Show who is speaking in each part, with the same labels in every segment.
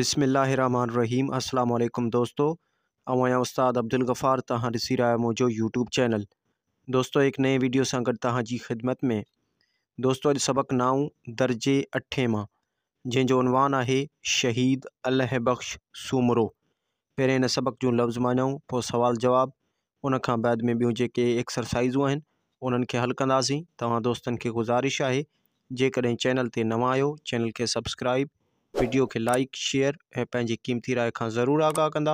Speaker 1: بسم الله الرحمن الرحيم السلام عليڪم دوستو آئون آهيان استاد عبدالغفار توهان ڏسي رهيا آهيو منهنجو يوٽيوب چينل دوستو هڪ نئين ويڊيو سان گڏ توهان جي خدمت ۾ دوستو اڄ سبق نائون درجي اٺين مان جنهن جو عنوان آهي شهيد الهه بخش سومرو پهرين هن سبق جون لفظ معنائون پوء سوال جواب ان کان بعد ۾ ٻيون جيڪي ايڪسرسائزون آهن انهن کي حل ڪنداسين توهان دوستن کي گذارش آهي جيڪڏهن چينل تي نوان آهيو چينل کي سبسڪرائب وڊيو کي لائڪ شيئر ۽ پنهنجي قيمتي راء کان ضرور آگاهه ڪندا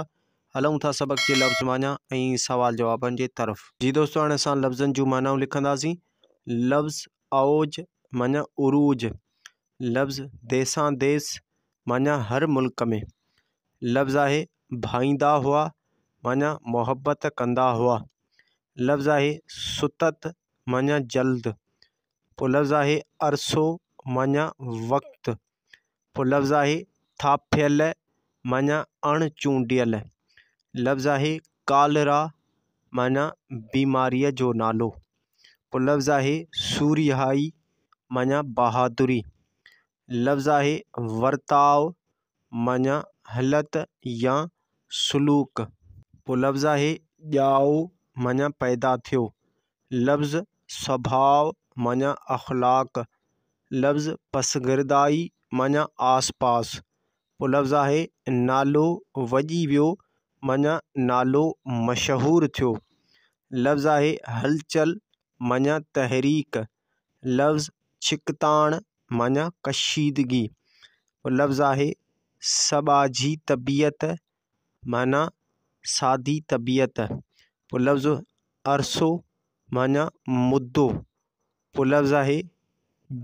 Speaker 1: هلون ٿا سبق جي لفظ معنيٰ ۽ سوال جوابن جي طرف. جي دوستو هاڻي اسان لفظن جون معنائون لکنداسين لفظ اوج معنيٰ عروج لفظ ديسان ديس معنيٰ هر ملڪ ۾ لفظ آهي ڀائيندا هئا معنيٰ محبت ڪندا هئا. لفظ آهي ستت معنيٰ جلد. پوء لفظ آهي عرصو معنيٰ وقت. پوء لفظ آهي ٿاڦيل معنيٰ اڻ چونڊيل. لفظ آهي ڪالرا معنيٰ بيماريء جو نالو. پوء لفظ آهي سورهيائي معنيٰ بهادري. لفظ آهي ورتاء معنيٰ هلت يا سلوڪ. پوء لفظ آهي ڄائو معنيٰ پيدا ٿيو. لفظ سڀاء معنيٰ اخلاق. لفظ پسگردائي معنيٰ آس پاس. پوء لفظ آهي نالو وڄي ويو معنيٰ نالو مشهور ٿيو. لفظ آهي هلچل معنيٰ تحريڪ. لفظ ڇڪتاڻ معنيٰ ڪشيدگي. لفظ آهي سٻاجهي طبيعت معنيٰ سادي طبيعت. پوء لفظ عرصو معنيٰ مدو. پوء لفظ آهي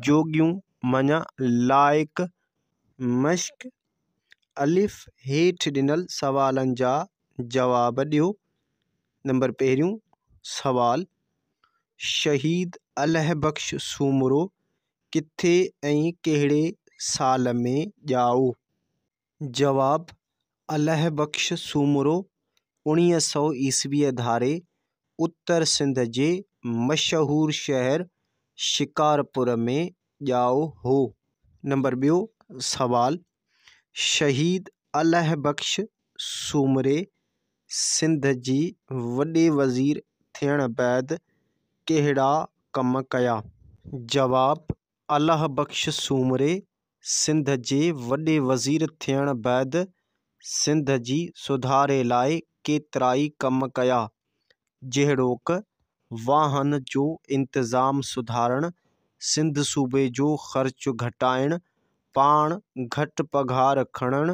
Speaker 1: جوڳيون معنيٰ لائق. مشق، الف هيٺ ڏنل سوالن جا جواب ڏيو. نمبر پهريون سوال، شهيد الهه بخش سومرو ڪٿي ۽ ڪهڙي سال ۾ ڄائو؟ جواب، الهه بخش سومرو اوڻيهه سؤ عيسويء ڌاري اتر سنڌ جي مشهور شهر شڪارپور ۾ ڄائو هو. نمبر ٻيو سوال، شهيد الهه بخش سومري سنڌ جي وڏي وزير ٿيڻ بعد ڪهڙا ڪم ڪيا؟ جواب، الهه بخش سومري سنڌ جي وڏي وزير ٿيڻ بعد سنڌ جي سڌاري لاء ڪيترائي ڪم ڪيا، جهڙوڪ، واهن جو انتظام سڌارڻ، سنڌ صوبي جو خرچ گهٽائڻ، پاڻ گهٽ پگهار کڻڻ،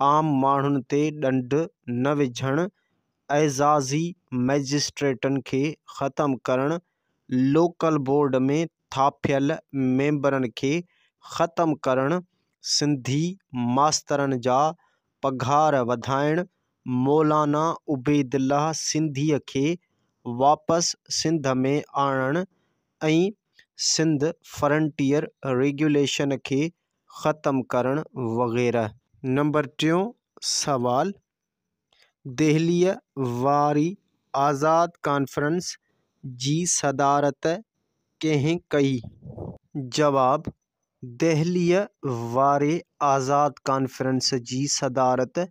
Speaker 1: عام ماڻهن تي ڏنڊ نه وجهڻ، اعزازي مئجسٽريٽن کي ختم ڪرڻ، لوڪل بورڊ ۾ ٿاڦيل ميمبرن کي ختم ڪرڻ، سنڌي ماسترن جا پگهار وڌائڻ، مولانا عبيدالله سنڌيء کي واپس سنڌ ۾ آڻڻ ۽ سنڌ فرنٽيئر ريگيوليشن کي ختم ڪرڻ وغيره. نمبر ٽيون سوال، دهليء واري آزاد ڪانفرنس جي صدارت ڪنهن ڪئي؟ جواب، دهليء واري آزاد ڪانفرنس جي صدارت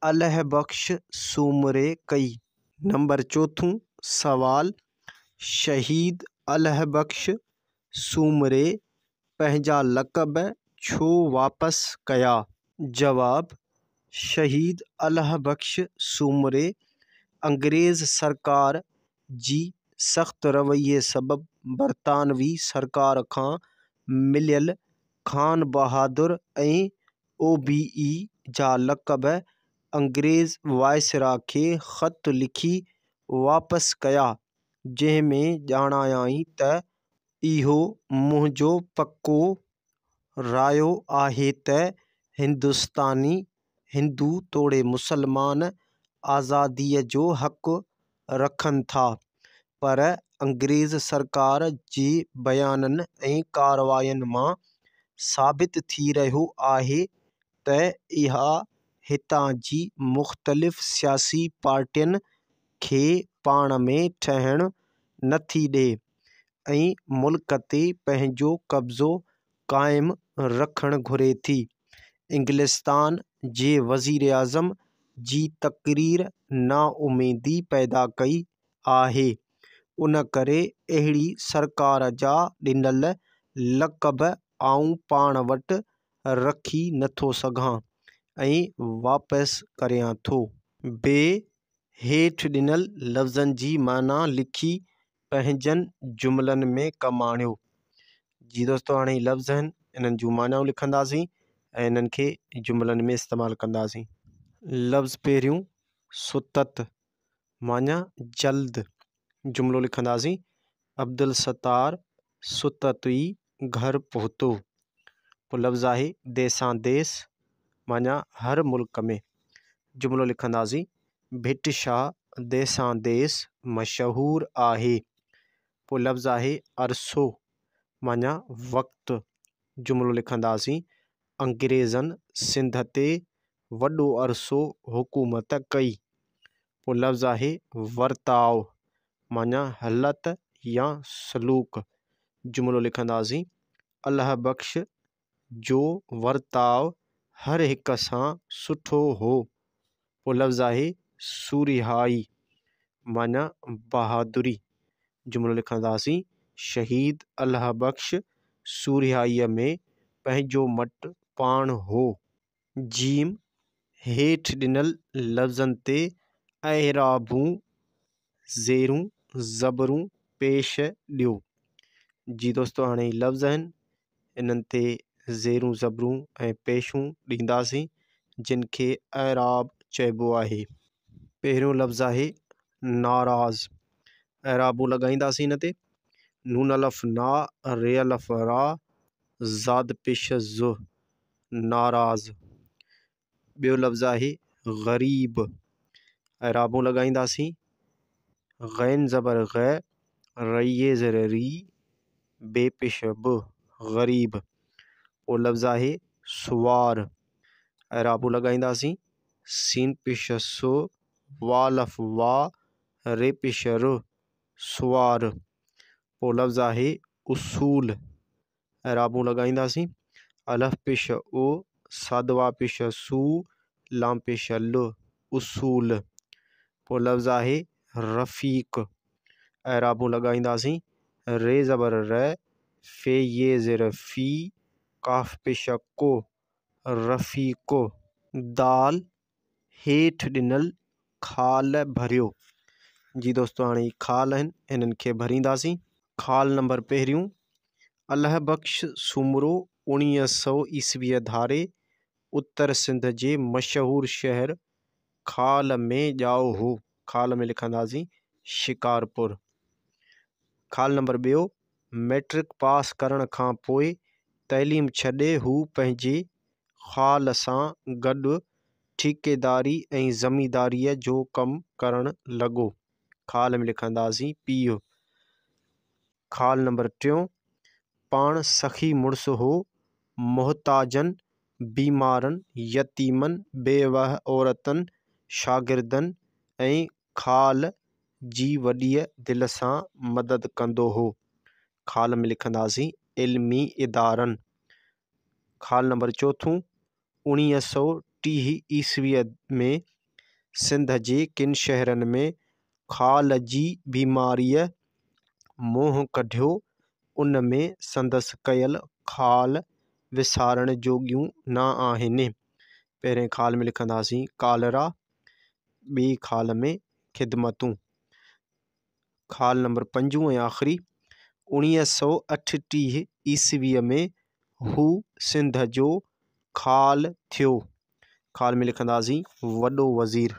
Speaker 1: الهه بخش سومري ڪئي. نمبر چوٿون سوال، شهيد الهه بخش سومري پنهنجا لقب ڇو واپس ڪيا؟ جواب، شهيد الهه بخش سومري انگريز سرڪار جي سخت رويي سبب برطانوي سرڪار کان مليل خان بهادر ۽ او بي اي جا لقب انگريز وائسرا کي خط لکي واپس ڪيا، جنهن ۾ ڄاڻايائين ته، اهو منهنجو پڪو رايو آهي ته هندستاني هندو توڙي مسلمان آزاديء جو حق رکن ٿا، پر انگريز سرڪار جي بيانن ۽ ڪاررواين مان ثابت ٿي رهيو آهي ته اها هتان جي مختلف سياسي پارٽين کي پاڻ ۾ ٺهڻ نٿي ڏئي ۽ ملڪ تي پنهنجو قبضو قائم رکڻ گهري ٿي. انگلستان جي وزيراعظم جي تقرير نااميدي پيدا ڪئي آهي، ان ڪري اهڙي سرڪار جا ڏنل لقب آئون پاڻ وٽ رکي نٿو سگهان ۽ واپس ڪريان ٿو. بي هيٺ ڏنل لفظن جي معنيٰ لکي پنهنجن جملن ۾ ڪم آڻيو. جي دوستو هاڻي هي لفظ آهن انهن جون معنائون لکنداسين ۽ انهن کي جملن ۾ استعمال ڪنداسين. لفظ پهريون ستت معنيٰ جلد جملو لکنداسين عبدالستار ستت ئي گهر پهتو. پوء لفظ آهي ديسان ديس معنيٰ هر ملڪ ۾ جملو لکنداسين ڀٽ شاهه ديسان ديس مشهور آهي. پوء لفظ آهي عرصو معنيٰ وقت. جملو لکنداسين، انگريزن سنڌ تي وڏو عرصو حڪومت ڪئي. پوء لفظ آهي ورتاء معنيٰ هلت يا سلوڪ. جملو لکنداسين، الهه بخش جو ورتاء هر هڪ سان سٺو هو. پوء لفظ آهي سورهيائي معنيٰ بهادري. جملو لکنداسين، شهيد الهه بخش سورهيائيء ۾ پنهنجو مٽ پاڻ هو. جيم، هيٺ ڏنل لفظن تي اعرابون، زيرون، زبرون، پيش ڏيو. جي دوستو هاڻي هي لفظ آهن انهن تي زيرون زبرون ۽ پيشون ڏينداسين جن کي اعراب چئبو آهي. پهريون لفظ آهي ناراض اعرابون لڳائينداسين ان تي نون الف نا ري الف را ضاد پيش ض ناراض. ٻيو لفظ آهي غريب اعرابون لڳائينداسين غين زبر غ ري زر ري بي پيش ب غريب. پوء لفظ آهي سوار اعرابون لڳائينداسين سين پيش س واء الف وا ري پيش ر سوار. پوء لفظ آهي اصول اعرابون لڳائينداسين الف پيش او صاد واء پيش سو لام پيش ل اصول. پوء لفظ آهي رفيق اعرابون لڳائينداسين ري زبر ر في ي زير في قاف پيش ڪو رفيق. دال هيٺ ڏنل خال ڀريو. جي دوستو هاڻي هي خال آهن انهن کي ڀرينداسين. خال نمبر پهريون، الهه بخش سومرو اوڻيهه سؤ عيسويء ڌاري اتر سنڌ جي مشهور شهر خال ۾ ڄائو هو. خال ۾ لکنداسين شڪارپور. خال نمبر ٻيو، مئٽرڪ پاس ڪرڻ کان پوء تعليم ڇڏي هو پنهنجي خال سان گڏ ٺيڪيداري ۽ زمينداريء جو ڪم ڪرڻ لڳو. خال ۾ لکنداسين پيء. خال نمبر ٽيون، پاڻ سخي مڙس هو، محتاجن، بيمارن، يتيمن، بيوهه عورتن، شاگردن ۽ خال جي وڏيء دل سان مدد ڪندو هو. خال ۾ لکنداسين علمي ادارن. خال نمبر چوٿون، 1930 عيسويء ۾ سنڌ جي ڪن شهرن ۾ خال جي بيماريء منهن ڪڍيو، ان ۾ سندس ڪيل خال وسارڻ جوڳيون نه آهن. پهرئين خال ۾ لکنداسين ڪالرا، ٻئي خال ۾ خدمتون. خال نمبر پنجون ۽ آخري، 1938 عيسويء ۾ هو سنڌ جو خال ٿيو. خال ۾ لکنداسين وڏو وزير.